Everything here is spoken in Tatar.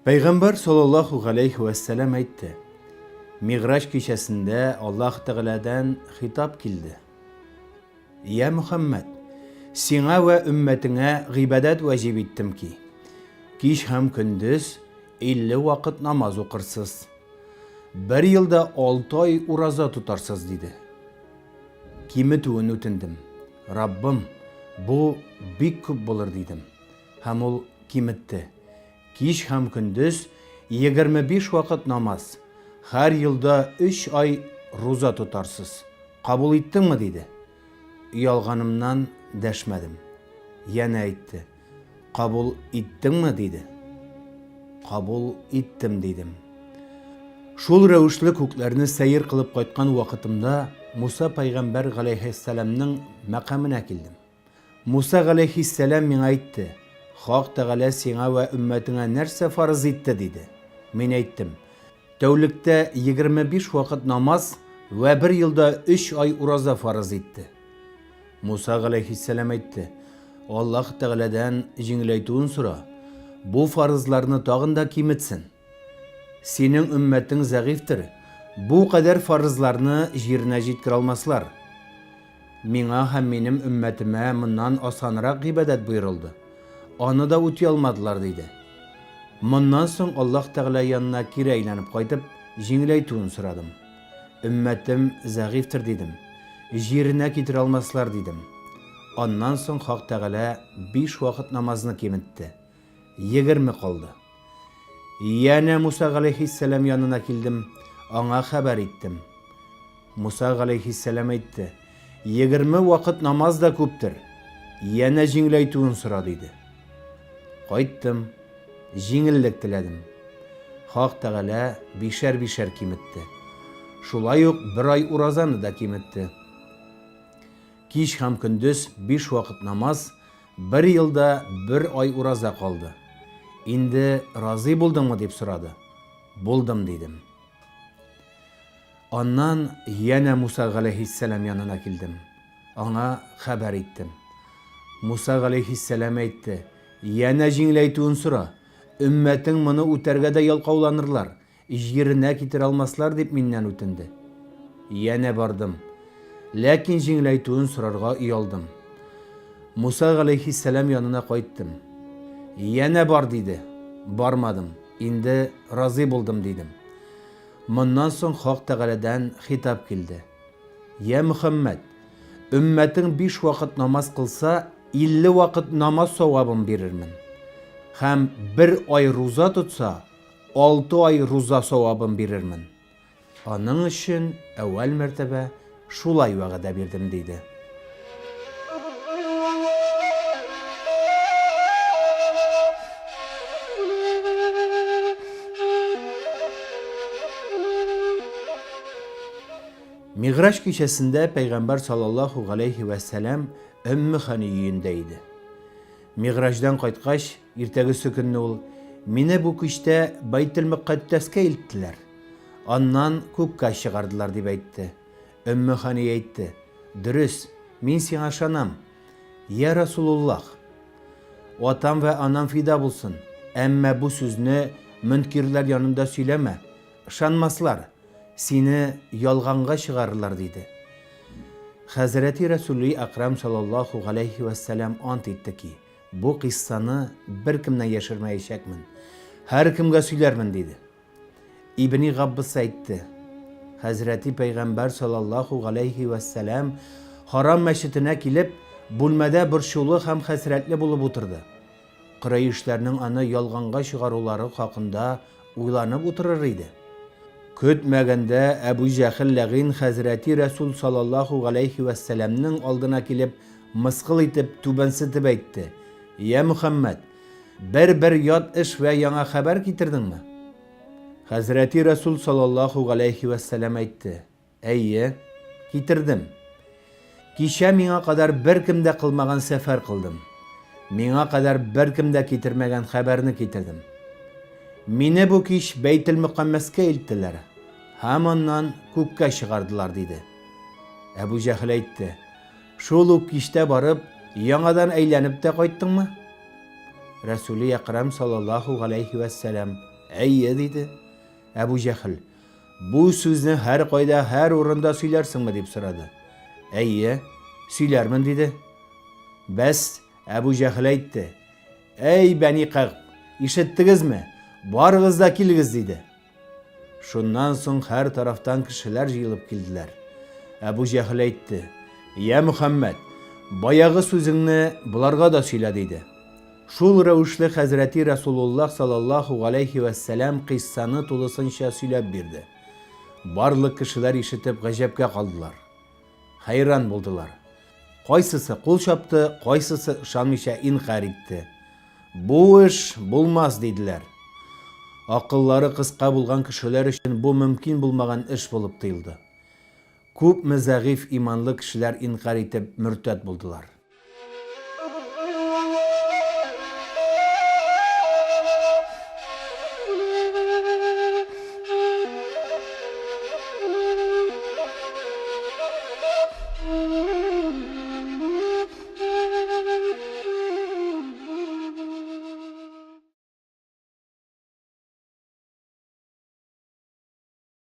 Пәйгамбәр саллаллаһу галәйһи вәссәлам әйтте, Мигъраҗ кичәсендә Аллаһ Тәгаләдән хитап килде. Йә Мөхәммәд, сиңа вә өммәтеңә гыйбадәт вәҗиб иттем ки, кич һәм көндез 50 вакыт намаз укырсыз. Бер елда 6 ай ураза тотарсыз, диде. Киметүен үтендем. Раббым, бу бик күп булыр, дидем. Һәм ул киметте. Кич һәм көндез 25 вакыт намаз, һәр елда өч ай руза тотарсыз. Кабул иттеңме? диде. Оялганымнан дәшмәдем. Янә әйтте, Кабул иттеңме? диде. Кабул иттем, дидем. Шул рәвешле күкләрне сәер кылып кайткан вакытымда Муса пәйгамбәр галәйһиссәламнең мәкаменә килдем. Муса галәйһиссәлам миңа әйтте, Хак Тәгалә сиңа вә өммәтеңә нәрсә фарыз итте? диде. Мин әйттем, Тәүлектә 25 вакыт намаз вә бер елда өч ай ураза фарыз итте. Муса галәйһиссәлам әйтте, Аллаһ Тәгаләдән җиңеләйтүен сора, бу фарызларны тагын да киметсен. Синең өммәтең зәгыйфьтер, бу кадәр фарызларны җиренә җиткерә алмаслар. Миңа һәм минем өммәтемә моннан асанрак гыйбадәт боерылды. Аны да үти алмадылар, диде. Моннан соң Аллаһ Тәгалә янына кире әйләнеп кайтып, җиңеләйтүен сорадым. Өммәтем зәгыйфьтер, дидем. Җиренә китерә алмаслар, дидем. Аннан соң Хак Тәгалә биш вакыт намазны киметте. 20 калды. Янә Муса галәйһиссәлам янына килдем, аңа хәбәр иттем. Муса галәйһиссәлам әйтте, 20 вакыт намаз да күптер, янә җиңеләйтүен сора, диде. Кайттым, җиңеллек теләдем. Хак Тәгалә бишәр-бишәр киметте. Шулай ук бер ай уразаны да киметте. Кич һәм көндез биш вакыт намаз, бер елда бер ай ураза калды. Инде разый булдыңмы, дип сорады. Булдым, дидем. Аннан янә Муса галәйһиссәлам янына килдем. Аңа хәбәр иттем. Муса галәйһиссәлам әйтте, Янә җиңеләйтүен сора, өммәтең моны үтәргә дә ялкауланырлар, җиренә китерә алмаслар, дип миннән үтенде. Янә бардым. Ләкин җиңеләйтүен сорарга оялдым. Муса галәйһиссәлам янына кайттым. Янә бар, диде. Бармадым. Инде разый булдым, дидем. Моннан соң Хак Тәгаләдән хитап килде. Йә Мөхәммәд, өммәтең биш вакыт намаз кылса, 50 вакыт намаз савабын бирермен. Һәм бер ай руза тотса, алты ай руза савабын бирермен. Аның өчен әүвәл мәртәбә шулай вәгъдә бирдем, диде. Мигъраҗ кичәсендә пәйгамбәр саллаллаһу галәйһи вә сәлам Өмме Хани өендә иде. Мигъраҗдан кайткач, иртәгесе көнне ул, Мине бу кичтә Бәйтел-Мөкаддәскә илттеләр. Аннан күккә чыгардылар, дип әйтте. Өмме Хани әйтте, Дөрес, мин сиңа ышанам. Йә Расулуллаһ! Атам вә анам фида булсын, әмма бу сүзне мөнкирләр янында сөйләмә, ышанмаслар, сине ялганга чыгарырлар, диде. Хәзрәти Рәсүли Әкрәм саллаллаһу галәйһи вә сәлам ант итте ки, бу кыйссаны беркемнән яшермәячәкмен, һәркемгә сөйләрмен, диде. Ибни Габбас әйтте, Хәзрәти Пәйгамбәр саллаллаһу галәйһи вә сәлам Харам мәчетенә килеп, бүлмәдә борчулы һәм хәсрәтле булып утырды. Корәешләрнең аны ялганга чыгарулары хакында уйланып утырыр иде. Көтмәгәндә Әбү Җәхел ләгыйн хәзрәти Рәсүл саллаллаһу галәйһи вә сәламнең алдына килеп, мыскыл итеп, түбәнсетеп әйтте, Йә Мөхәммәд, бер-бер ят эш вә яңа хәбәр китердеңме? Хәзрәти Рәсүл саллаллаһу галәйһи вә сәлам әйтте, Әйе, китердем. Кичә миңа кадәр беркем дә кылмаган сәфәр кылдым. Миңа кадәр беркем дә китермәгән хәбәрне китердем. Мине бу кич Бәйтел-Мөкаммәскә илттеләр һәм аннан күккә чыгардылар, диде. Әбү Җәһел әйтте, Шул ук кичтә барып, яңадан әйләнеп тә кайттыңмы? Рәсүле Әкрәм саллаллаһу галәйһи вәссәлам. Әйе, диде. Әбу Җәһел, Бу сүзне һәркайда, һәр урында сөйләрсеңме? дип сорады. Әйе, сөйләрмен, диде. Бәс, Әбу Җәһел әйтте, Әй, Бәни Кәгъб, ишеттегезме? Барыгыз да килегез, диде. Шуннан соң һәр тарафтан кешеләр җыелып килделәр. Әбу Җәһел әйтте, Йә Мөхәммәд, баягы сүзеңне боларга да сөйлә, диде. Шул рәвешле хәзрәти Рәсулуллаһ саллаллаһу галәйһи вә сәлам кыйссаны тулысынча сөйләп бирде. Барлык кешеләр ишетеп гаҗәпкә калдылар. Хәйран булдылар. Кайсысы кул чапты, кайсысы ышанмыйча инкарь итте. Бу эш булмас, диделәр. Акыллары кыска булган кешеләр өчен бу мөмкин булмаган эш булып тоелды. Күпме зәгыйфь иманлы кешеләр инкарь итеп мөртәт булдылар.